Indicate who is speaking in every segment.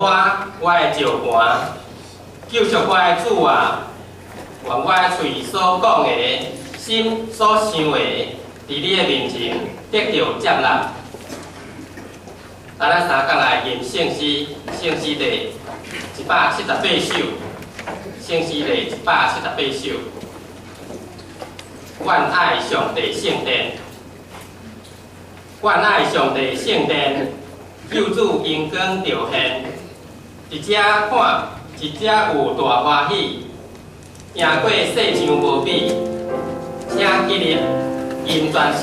Speaker 1: 我的石磐，救赎我的主啊！愿我的喙所講的，心所想的，佇你的面前得著接納。咱三角來吟聖詩，聖詩第178首，聖詩第178首。阮愛上帝聖殿，阮愛上帝聖殿，救主榮光著現。一遮看，一遮有大歡喜，贏過世上無比，請起立吟全首。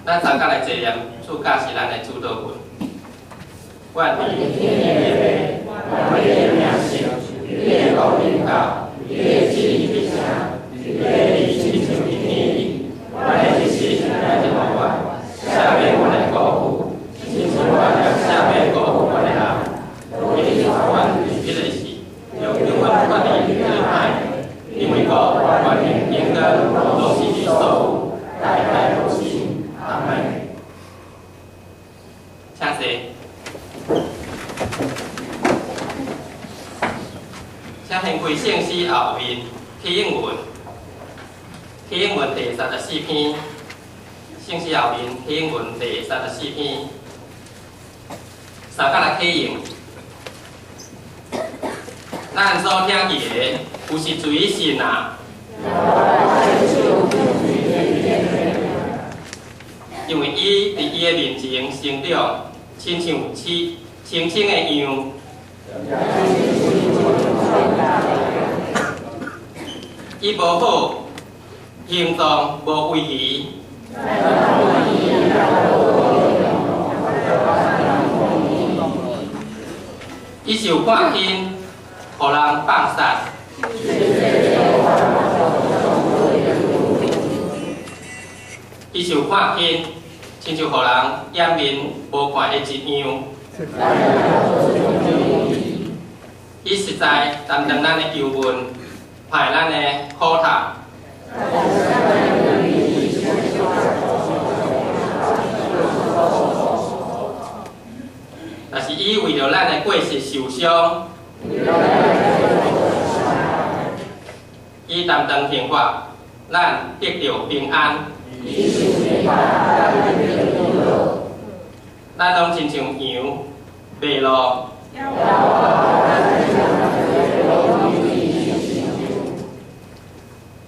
Speaker 1: 咱三角來坐念，主教是咱的主禱文。願你天的父，願你的名聖，你的國臨到，你的旨意必成，你的義親像佇天頂，阮的一時來予阮，赦免阮的過負，親像阮也赦免過負阮的人。無你帶阮入彼个時，又救阮脫離彼个歹，因為國、權柄、榮光，攏是你所有，代代無盡。阿門。請坐。請掀開聖詩後面啟應文，啟應文第34篇，聖詩後面啟應文第34篇，三角來啟應。咱所聽見的，有是誰信啊？因為伊佇伊的面前成長，親像青青青的楊。伊無好，形狀無威儀。伊受看輕，予人放殺。伊受看輕，親像予人掩面無看的一樣。伊實在擔當咱的憂悶，排咱的苦痛。但是伊為著咱的過失受傷，伊擔當刑罰，咱得著平安。咱攏親像羊迷路，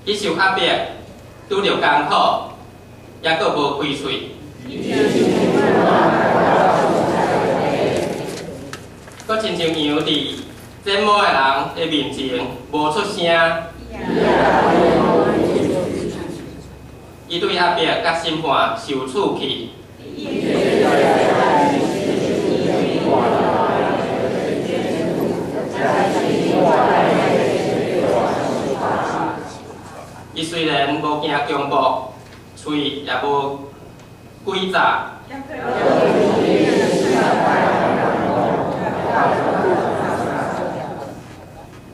Speaker 1: 伊受壓迫，拄著艱苦，猶閣無開喙。像羊佇剪毛的人的面前無出聲。伊對壓迫佮審判受處去。伊雖然無驚強暴，喙也無詭詐。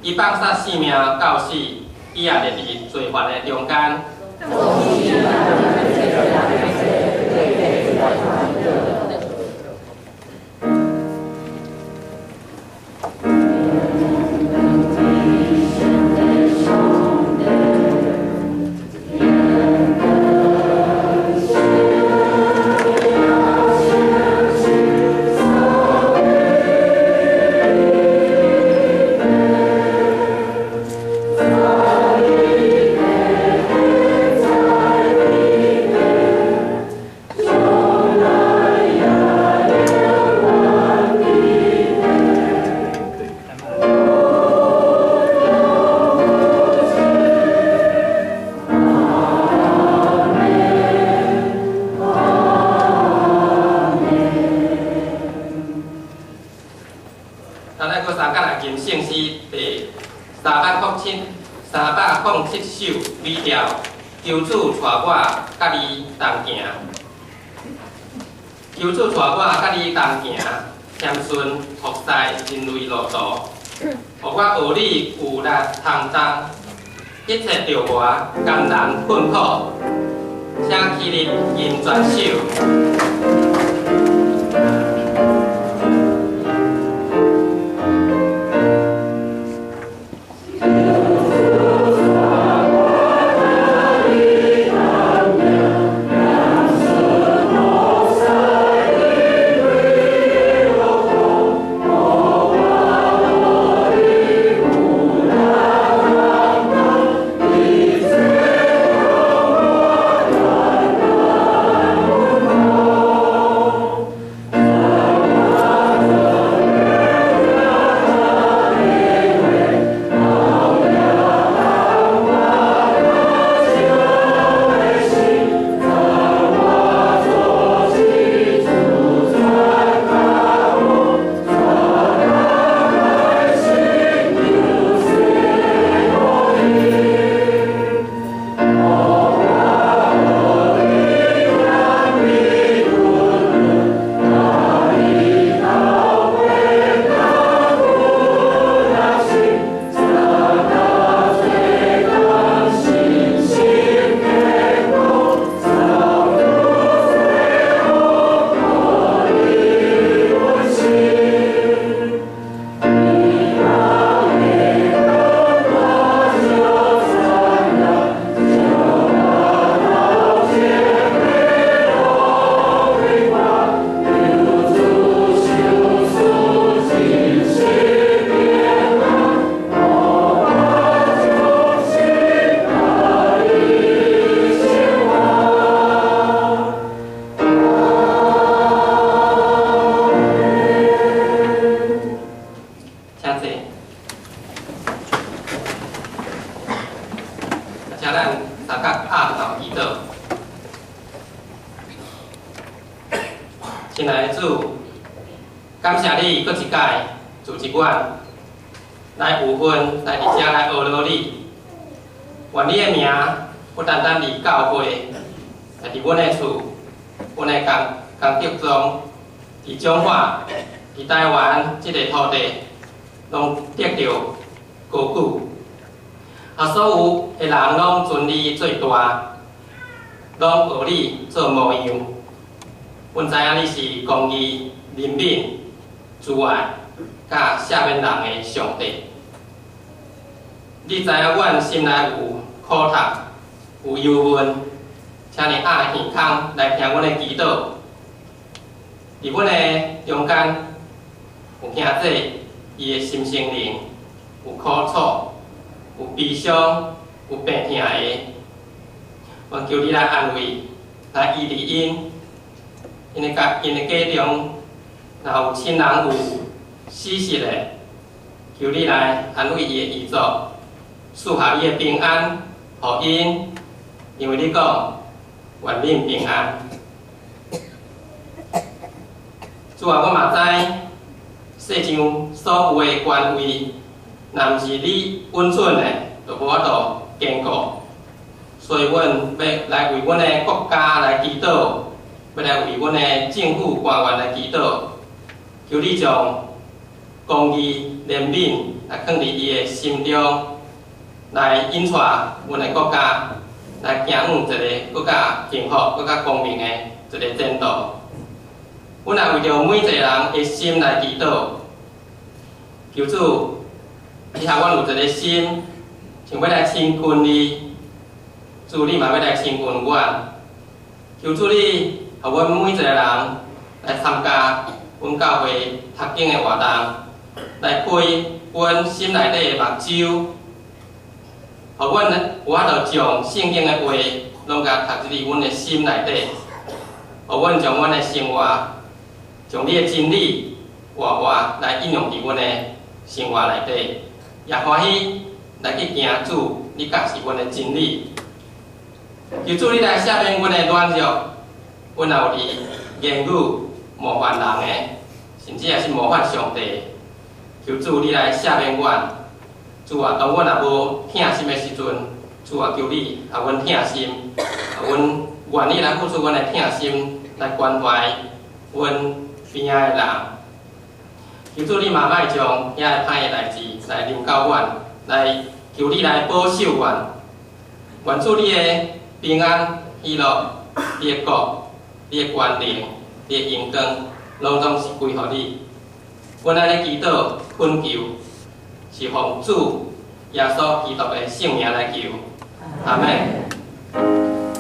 Speaker 1: 伊放殺性命到死，伊也列佇罪犯的中間。307首美調，求主帶我佮你同行。求主帶我佮你同行，謙遜服侍人類路途，予我學你有力通擔，一切著我艱難困苦，請起立吟全首。親愛的主，感謝你閣一擺自一阮來有份來佇遮來學落你。願你的名不單單佇教會，也佇阮的厝、阮的工作中，佇彰化、佇台灣這個土地，攏得著高舉。啊，所有的人攏尊你做大，攏學你做模樣。阮知影你是公義、憐憫、慈愛、佮赦免人的上帝。你知影阮心內有苦痛、有憂悶，請你按耳孔來聽阮的祈禱。佇阮的中間有兄弟，伊的心性靈有苦楚、有悲傷、有病痛的，願求你來安慰、來醫治𪜶。𪜶的家中，若有親人有死實的，求你來安慰伊的遺族，賜下你的平安，予𪜶，因為你講願恁平安。主啊，我嘛知世上所有的權位，若毋是你允准的，就無法度堅固。所以，阮欲來為阮的國家來祈禱，欲來為阮的政府官員來祈禱，求你將公義、憐憫來囥佇伊的心中，來引帶阮的國家來行往一个閣較幸福、閣較光明的一个前途。阮也為著每一个人的心來祈禱，求主，你予阮有一个心，想欲來親近你，主你嘛欲來親近阮。求主你，予阮每一个人來參加阮教會讀經的活動，來開阮心內底的目睭，予阮有法度將聖經的話攏共讀入阮的心內底，予阮將阮的生活，將你的真理活活來應用佇阮的生活內底，也歡喜來去行主，你教示阮的真理。求主你來赦免阮的軟弱，阮若有佇言語冒犯人的，甚至也是冒犯上帝。求主你來赦免阮。主啊，當阮若無疼心的時陣，主啊，求你予阮疼心，予阮願意來付出阮的疼心，來關懷阮邊仔的人。求主你嘛莫將遐个歹的代誌來臨到阮，來求你來保守阮。願主你的平安、喜樂、你的國、你的權能、你的榮光，攏總是歸予你。阮按呢祈禱懇求，是奉主耶穌基督的聖名來求。阿們。